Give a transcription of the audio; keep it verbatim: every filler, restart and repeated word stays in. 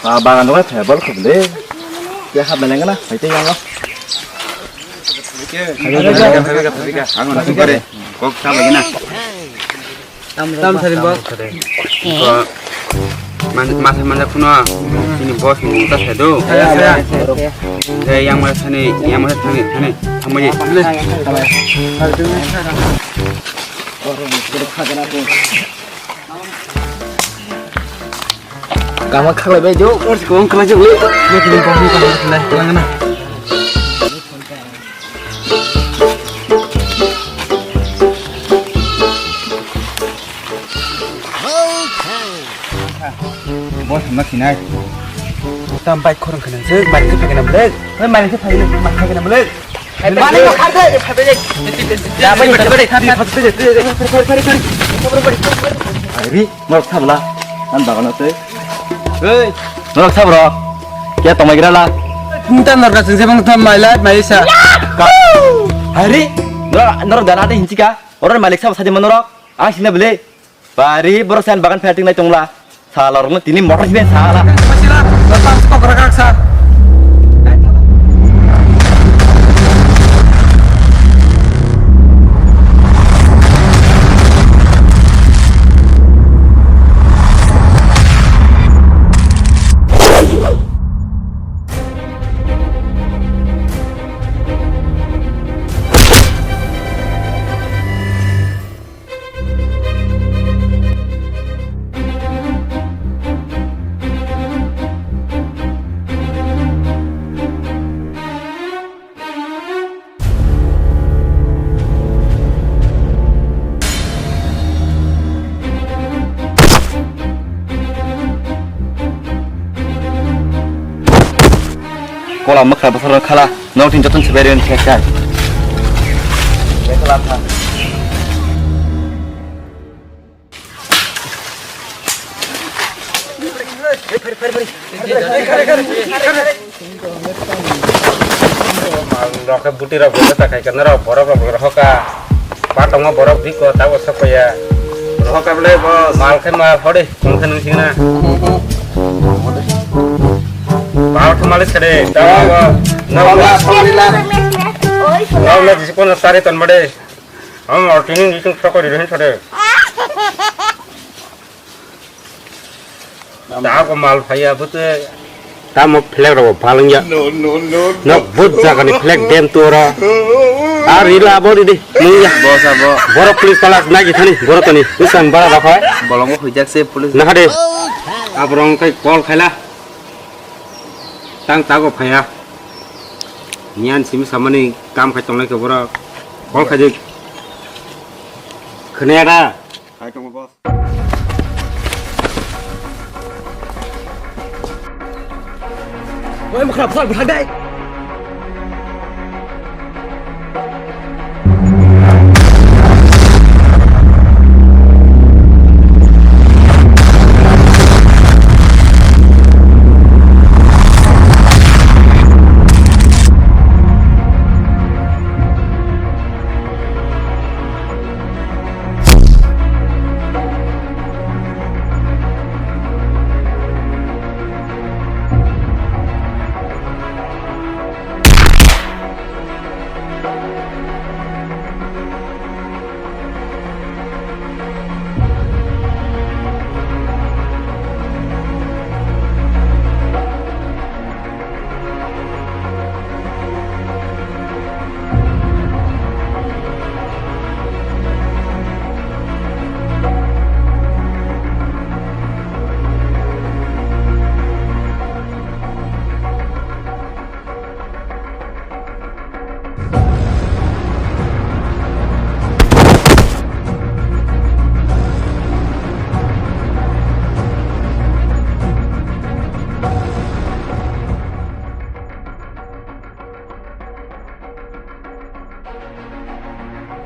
Ah, bagan dong, phai bol khub le. Ke hab beleng na, phai te yang lo. Phai bega, phai bega, phai bega. Ang na sukare. Kok ta lagi na. Tam sari bo. Ko man, masa mana kuno. Ini bos ni ta sado. Saya, saya. Saya yang mana sani, yang mana sani, sani. Kamu je. Kamu khalai bai jo. Kong khalai jo le. Ni kini kong khalai khalai khalai na. Bos hamna sinai. Tam bai khorang khanang se, bai se phagana bole. Hei, bai se phagana, phagana bole. Malik ko khar de, phai de. Ari, norok sabla. An bagano tei. Hei, norok sabro. Kya tomai grala? Nta norok sing sebang tham mai lai, mai sa. Ari, norok, norok dana te hinchika. Oro malik sabo sadi manorok. Ang sina bele. Bari, borok sen bagan phating nai tongla. Sala rokno tini motor siben sala. Masila, lepas kok rakak sa. Kola mwkra bwsarok khala, nok tin joto se beri thek kai. Bekla tha. Rok khe buti rok bo ta khai kana rok borok rok rohoka. Patongma borok biko tabo sokya. Rohoka bole boss. Mal khe mal hode kong khe nung singna. Mal khe mal sade. Tawa bo. Nok Alhamdulillah. Nok le jisi kono sari ton made. Ang artini jisi sokori rehin sade. Tamo mal phaiya bwtwi. Tamo flag rok phalwng ya. No, no, no, no. Nok but jaga ni flag dem tu ora. Ar rila abo ridi. Nung ya. Boss abo. Borok police kala nagi thani. Borok tani. Usang bara rakhai. Bolongo hujak se police. Nahade. Abrong kai call khaila. Tang tago phaiya. Nian simi samani kam khai tongnai ke borok. Call khai dik. Khne ada. Hai, tong boss. Oi, makhluk, phone buthang dai.